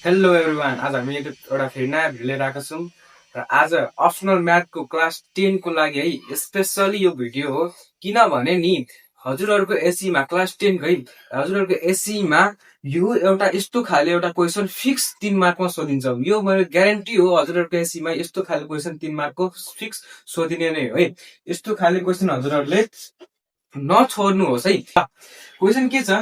Hello everyone, आज हामी एउटा फेरि नयाँ भिडियो लिएर आएको छौँ र आज अप्सनल म्याथको क्लास 10 को लागि है स्पेसली यो भिडियो हो। किनभने नि हजुरहरूको एसीमा क्लास 10 है हजुरहरूको एसीमा यो एउटा यस्तो खाले एउटा क्वेसन फिक्स 3 मार्कमा सोधिन्छ। यो मेरो ग्यारेन्टी हो, हजुरहरूको एसीमा यस्तो खाले क्वेसन 3 मार्कको फिक्स सोधिने नै हो है। यस्तो खाले क्वेसन हजुरहरूले नछोड्नुहोस् है। क्वेसन के छ,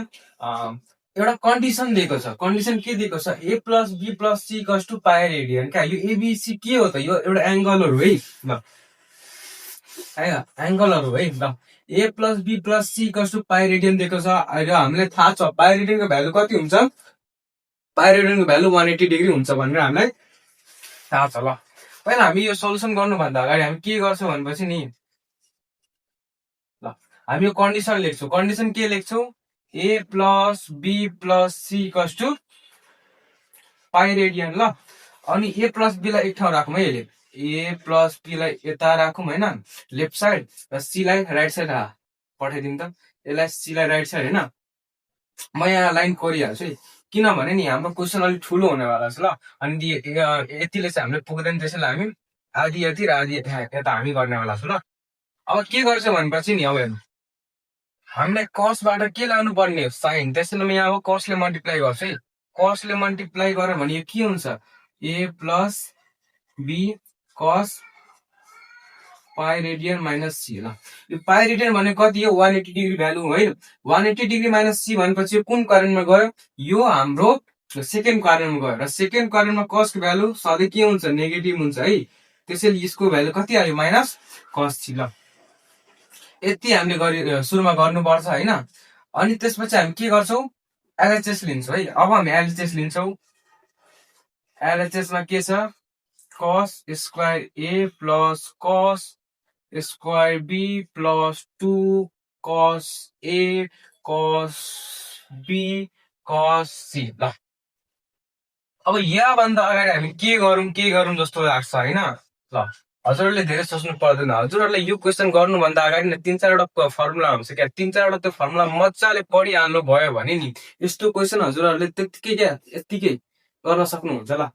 एउटा कन्डिसन दिएको छ। कन्डिसन के दिएको छ, A plus B plus C equals to pi radian. क्या यो एबिसी के हो त? यो एउटा एङ्गलहरू है, ल एङ्गलहरू है। ल A plus B plus C equals to pi radian दिएको छ। र हामीलाई थाहा छ पाई रेडियनको भ्यालु कति हुन्छ, पाई रेडियनको भ्यालु 180 डिग्री हुन्छ भनेर हामीलाई थाहा छ। ल पहिला हामी यो सोल्युसन गर्नुभन्दा अगाडि हामी के गर्छौँ भनेपछि नि, ल हामी यो कन्डिसन लेख्छौँ। कन्डिसन के लेख्छौँ, A plus B plus C equals to pi radian. ल अनि ए प्लस बी लाई एक ठाउँ राखौँ है। ए प्लस बी लाई यता राखौँ होइन, लेफ्ट साइड, र सी लाई राइट साइड पठाइदिउँ त। यसलाई सी लाई राइट साइड होइन, म यहाँ लाइन कोरिहाल्छु है। किनभने नि हाम्रो क्वेसन अलिक ठुलो हुनेवाला छ। ल अनि यतिले चाहिँ हामीले पुग्दैन, त्यसैले हामी आधी यति र आधी यता हामी गर्नेवाला छौँ। ल अब के गर्छ भनेपछि नि, अब हेर्नु हामीलाई कसबाट के लानु पर्ने हो, साइन। त्यसैले म यहाँ अब कसले मल्टिप्लाई गर्छु है। कसले मल्टिप्लाई गर भने यो के हुन्छ, ए प्लस बी कस पाई रेडियन माइनस सी। ल यो पाई रेडियन भने कति हो, 180 डिग्री भ्यालु है। 180 डिग्री माइनस सी भनेपछि कुन करेन्टमा गयो, यो हाम्रो सेकेन्ड क्वाड्रेन्टमा गयो। र सेकेन्ड क्वाड्रेन्टमा कसको भ्यालु सधैँ के हुन्छ, नेगेटिभ हुन्छ है। त्यसैले यसको भ्यालु कति आयो, माइनस कस सी। ल यति हामीले सुरुमा गर्नुपर्छ होइन। अनि त्यसपछि हामी के गर्छौँ, एलएचएस लिन्छौँ है। अब हामी एलएचएस लिन्छौँ। एलएचएस मा के छ, cos square a plus cos square b plus 2 cos A cos B कस सी। ल अब यहाँभन्दा अगाडि हामी के गरौँ जस्तो लाग्छ होइन। ल हजुरहरूले धेरै सोच्नु पर्दैन। हजुरहरूले यो क्वेसन गर्नुभन्दा अगाडि नै 3-4वटा फर्मुला हुन्छ। क्या 3-4वटा त्यो फर्मुला मजाले पढिहाल्नु भयो भने नि यस्तो क्वेसन हजुरहरूले यत्तिकै गर्न सक्नुहुन्छ। ल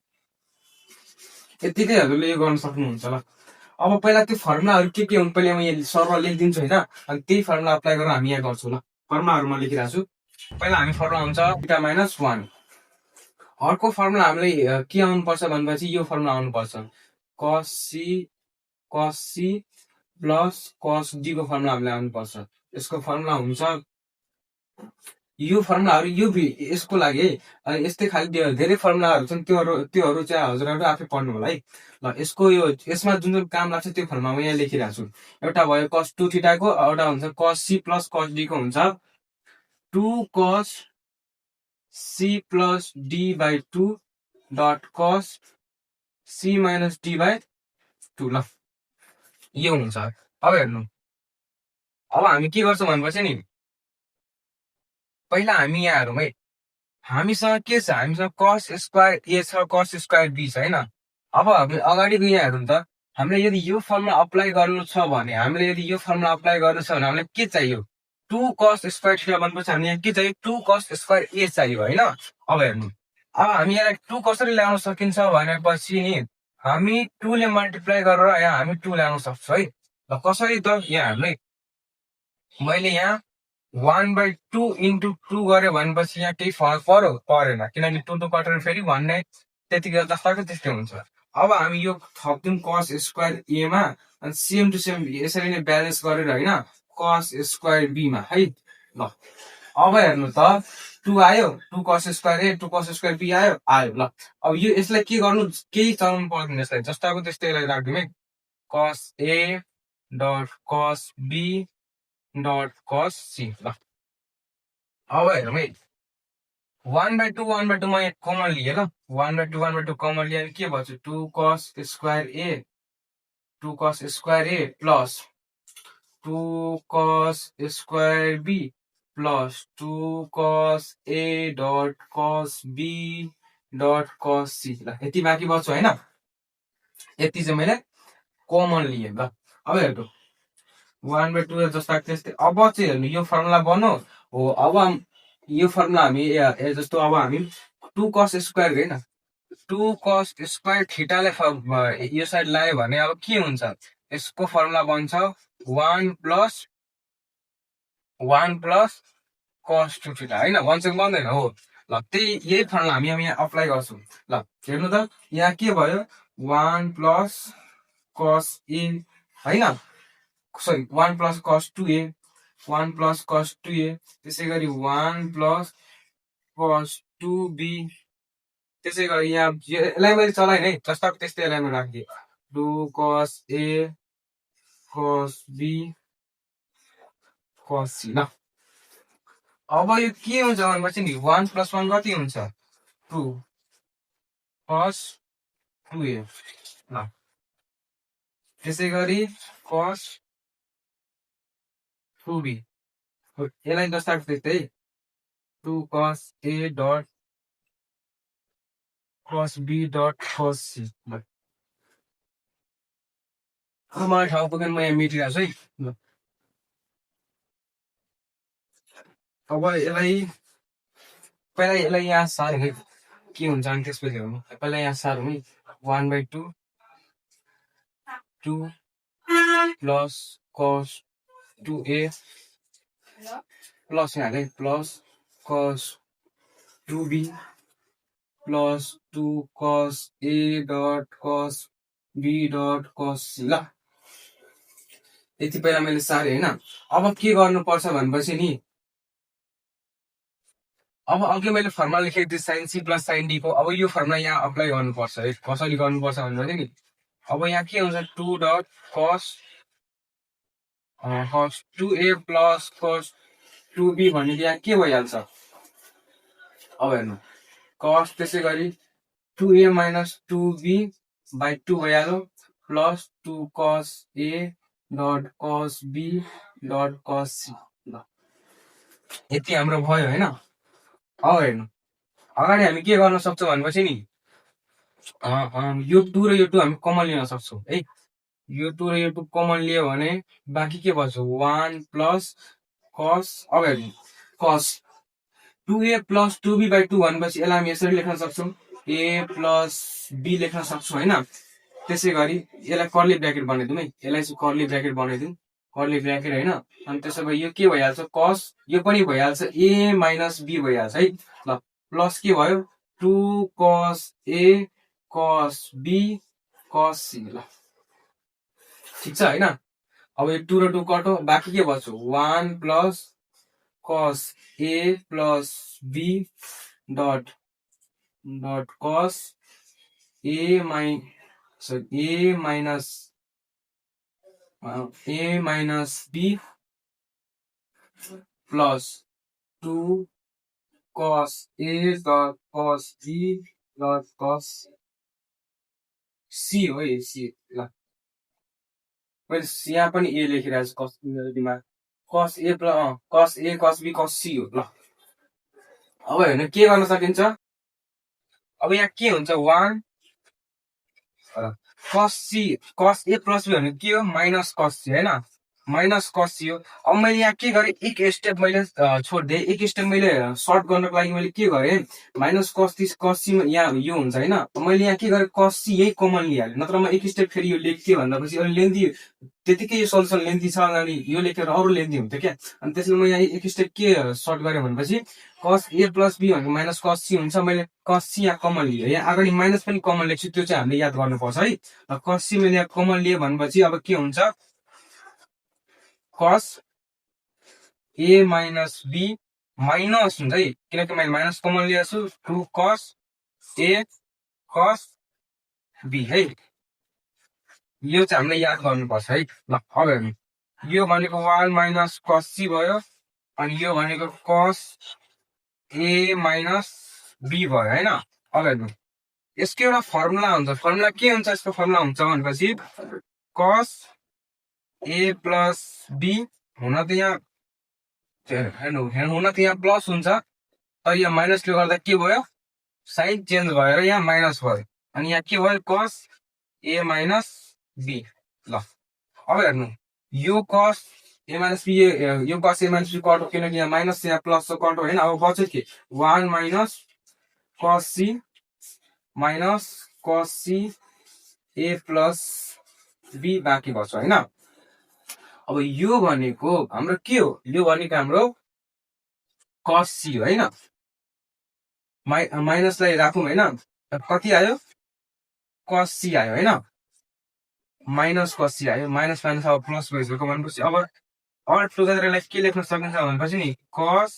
यत्तिकै हजुरले यो गर्न सक्नुहुन्छ। ल अब पहिला त्यो फर्मुलाहरू के हुन् पहिला म यहाँ सर्भर लेखिदिन्छु होइन, अनि त्यही फर्मुला अप्लाई गरेर हामी यहाँ गर्छौँ। ल फर्मुलाहरूमा लेखिरहेको छु। पहिला हामी फर्मुला हुन्छ बीटा माइनस 1। अर्को फर्मुला हामीले के आउनुपर्छ भनेपछि यो फर्मुला आउनुपर्छ, कस सी प्लस कस डी को फर्मुला हामीले आउनुपर्छ। यसको फर्मुला हुन्छ, यो फर्मुलाहरू यो यसको लागि है। अनि यस्तै खालि धेरै फर्मुलाहरू छन्, त्योहरू चाहिँ हजुरहरू आफै पढ्नु होला है। ल यसको यसमा जुन काम लाग्छ त्यो फर्मुला म यहाँ लेखिरहेको छु। एउटा भयो कस 2 थीटाको, एउटा हुन्छ कस सी प्लस कस डी को हुन्छ 2 cos c plus d by 2 dot cos c minus d by 2। ल यो हुन्छ। अब हेर्नु, अब हामी के गर्छौँ भनेपछि नि, पहिला हामी यहाँ हेरौँ है। हामीसँग के छ, हामीसँग कस स्क्वायर ए छ, कस स्क्वायर बी छ होइन। अब हामी अगाडिको यहाँ हेरौँ त, हामीले यदि यो फर्मुला अप्लाई गर्नु छ भने हामीलाई के चाहियो, 2 कस स्क्वायर थीटा भनेपछि हामीले यहाँ के चाहियो, 2 कस स्क्वायर ए चाहियो होइन। अब हेर्नु, अब हामी यहाँ 2 कसरी ल्याउन सकिन्छ भनेपछि नि, हामी 2 ले मल्टिप्लाई गरेर यहाँ हामी 2 ल्याउन सक्छौँ है। ल कसरी त, यहाँ हेर्नु है, मैले यहाँ 1/2 इन्टु 2 गऱ्यो भनेपछि यहाँ केही फरक परेन, किनभने 2 कटेर फेरि 1 नै त्यति गर्दा सक्यो, त्यस्तै हुन्छ। अब हामी यो थप्दिउँ कस स्क्वायर ए मा, अनि सेम टु सेम यसरी नै ब्यालेन्स गरेर होइन कस स्क्वायर बी मा है। ल अब हेर्नु त, 2 आयो, 2 कस स्क्वायर ए 2 कस स्क्वायर बी आयो। ल अब यो यसलाई के गर्नु, केही चलाउनु पर्दैन, यसलाई जस्ताको त्यस्तै राखिदिउँ है। कस ए dot cos B dot cos C. ल अब हेरौँ है, 1/2 म कमन लिएँ। ल 1/2 कमन लिएँ, के भन्छ 2 कस स्क्वायर ए प्लस 2 कस स्क्वायर बी प्लस 2 कस ए dot cos B dot cos C. ल यति बाँकी बच्यो होइन, यति चाहिँ मैले कमन लिएँ। ल अब हेर्नु 1/2 जस्ता त्यस्तै। अब चाहिँ हेर्नु, यो फर्मुला बन्यो हो। अब यो फर्मुला हामी जस्तो अब हामी 2 कस स्क्वायर होइन 2 cos स्क्वायर थीटाले यो साइड लायो भने अब के हुन्छ यसको फर्मुला बन्छ 1 प्लस cos 2 थीटा हैन बन्छ कि बन्दैन हो ल यही फर्मुला हामी यहाँ अप्लाई गर्छौं ल हेर्नु त यहाँ के भयो 1 प्लस cos a हैन sorry 1 plus cos 2a 1 plus cos 2a त्यसैगरी 1 प्लस cos 2b त्यसैगरी यहाँ यसलाई मैले चलाइन है जस्ताको त्यस्तै यसलाई राखिदिए 2 cos a cos b cos c ल अब यो के हुन्छ भनेपछि नि 1 प्लस 1 कति हुन्छ 2 cos 2a ल त्यसैगरी cos 2b यसलाई जस्ताको त्यस्तै 2 cos a dot cos b dot cos c मलाई ठाउँ पुगेन म यहाँ मेटिरहेको छु है ल अब यसलाई पहिला यसलाई यहाँ सार्यो है के हुन्छ अनि त्यसपछि हेर्नु पहिला यहाँ सारौँ है 1/2 2 प्लस cos 2a प्लस यहाँ है plus cos 2b plus 2 cos a dot cos b dot cos c ल यति पहिला मैले सारेँ हैन अब के गर्नुपर्छ भनेपछि नि अब अघि मैले फर्मुला लेखेको थिएँ sin c plus sin d को अब यो फर्मुला यहाँ अप्लाई गर्नुपर्छ है कसरी गर्नुपर्छ भनेपछि नि अब यहाँ के हुन्छ 2 dot cos 2a plus cos 2b भन्ने यहाँ के भइहाल्छ अब हेर्नु cos त्यसैगरी 2a माइनस 2b बाइ 2 भइहाल्यो plus 2 cos a dot cos b dot cos c ल यति हाम्रो भयो हैन अब हेर्नु अगाडि हामी के गर्न सक्छौं भनेपछि नि यो 2 र यो 2 हामी कमन लिन सक्छौं है यो 2 र यो 2 कमन लियो भने बाँकी के बच्छ 1 प्लस cos अब हेर्नु cos 2a plus 2b by 2 भनेपछि यसलाई हामी यसरी लेख्न सक्छौं a प्लस b लेख्न सक्छौं हैन त्यसैगरी यसलाई कर्ली ब्र्याकेट बनाइदिउँ है यसलाई चाहिँ कर्ली ब्र्याकेट बनाइदिउँ कर्ली ब्र्याकेट हैन अनि त्यसैगरी यो के भइहाल्छ cos यो पनि भइहाल्छ a माइनस b भइहाल्छ है ल प्लस के भयो 2 cos a cos b cos c ल ठीक छ हैन अब यो 2 र 2 कटो बाँकी के बच्छ 1 plus cos a plus b dot dot cos a minus b plus 2 cos a dot cos b dot cos c हो है c ल मैले यहाँ पनि a लेखिरहेको छु cos a plus cos a cos b cos c हो ल अब हेर्नु के गर्न सकिन्छ अब यहाँ के हुन्छ 1 cos c cos a plus b भनेको के हो माइनस cos c हैन माइनस cos c हो अब मैले यहाँ के गरेँ एक स्टेप मैले छोड्दिएँ एक स्टेप मैले सर्ट गर्नको लागि मैले के गरेँ माइनस cos c यहाँ यो हुन्छ हैन मैले यहाँ के गरेँ cos c यही कमन लिइहालेँ नत्र म एक स्टेप फेरि यो लेख्थेँ भन्दाखेरि अहिले लेन्थी त्यतिकै यो सल्युसन लेन्थी छ अनि यो लेखेर अरु लेन्थी हुन्थ्यो क्या अनि त्यसले म यहाँ एक स्टेप के सर्ट गरेँ भनेपछि cos a प्लस b भनेको माइनस cos c हुन्छ मैले cos c यहाँ कमन लिएँ यहाँ अगाडि माइनस पनि कमन लेख्छु त्यो चाहिँ हामीले याद गर्नुपर्छ है र cos c मैले यहाँ कमन लिएँ भनेपछि अब के हुन्छ cos a minus b minus हुन्छ है किनकि मैले माइनस कमन लिएको छु 2 cos a cos b है यो चाहिँ हामीले याद गर्नुपर्छ है ल अब हेर्नु यो भनेको 1 माइनस cos c भयो अनि यो भनेको cos a माइनस b भयो हैन अब हेर्नु यसको एउटा फर्मुला हुन्छ फर्मुला के हुन्छ यसको फर्मुला हुन्छ भनेपछि cos a प्लस b हुन त यहाँ हेर्नु हुन त यहाँ प्लस हुन्छ तर यहाँ माइनसले गर्दा के भयो साइन चेन्ज भएर यहाँ माइनस भयो अनि यहाँ के भयो cos a माइनस b ल अब हेर्नु यो cos a माइनस b यो cos a माइनस b कटो किनकि यहाँ माइनस यहाँ प्लस कटो हैन अब बच्यो के 1 minus cos c minus cos c a plus b बाँकी बच्छ होइन। अब यो भनेको हाम्रो के हो, यो भनेको हाम्रो कस सी हो होइन। माइनसलाई राखौँ होइन, कति आयो कस सी आयो होइन, माइनस कस सी आयो, माइनस माइनस अब प्लस भइसक्यो भनेपछि अब अल टुगेदरलाई के लेख्न सकिन्छ भनेपछि नि कस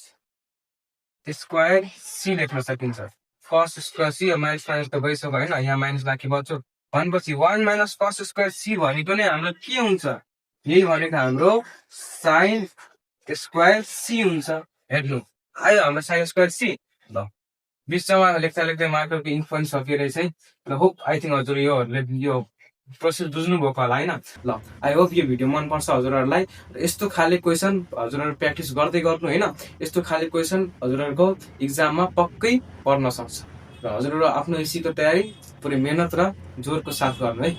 स्क्वायर सी लेख्न सकिन्छ। Cos square C minus minus त गइसक्यो होइन, यहाँ माइनस बाँकी बच्यो भनेपछि 1 माइनस कस स्क्वायर सी भनेको नै हाम्रो के हुन्छ, यही भनेको हाम्रो साइन स्क्वायर सी हुन्छ। हेर्नु आयो हाम्रो साइन स्क्वायर सी। ल बिचमा लेख्दा लेख्दै मार्करको इङ्क पनि सकियो रहेछ है। ल होप आई थिङ्क हजुर यो प्रोसेस बुझ्नुभएको होला होइन। ल आई होप यो भिडियो मनपर्छ हजुरहरूलाई। यस्तो खाले क्वेसन हजुरहरू प्र्याक्टिस गर्दै गर्नु होइन, यस्तो खाले क्वेसन हजुरहरूको इक्जाममा पक्कै पर्न सक्छ। र हजुरहरू आफ्नो एसीको तयारी पुरै मेहनत र जोरको साथ गर्नु है।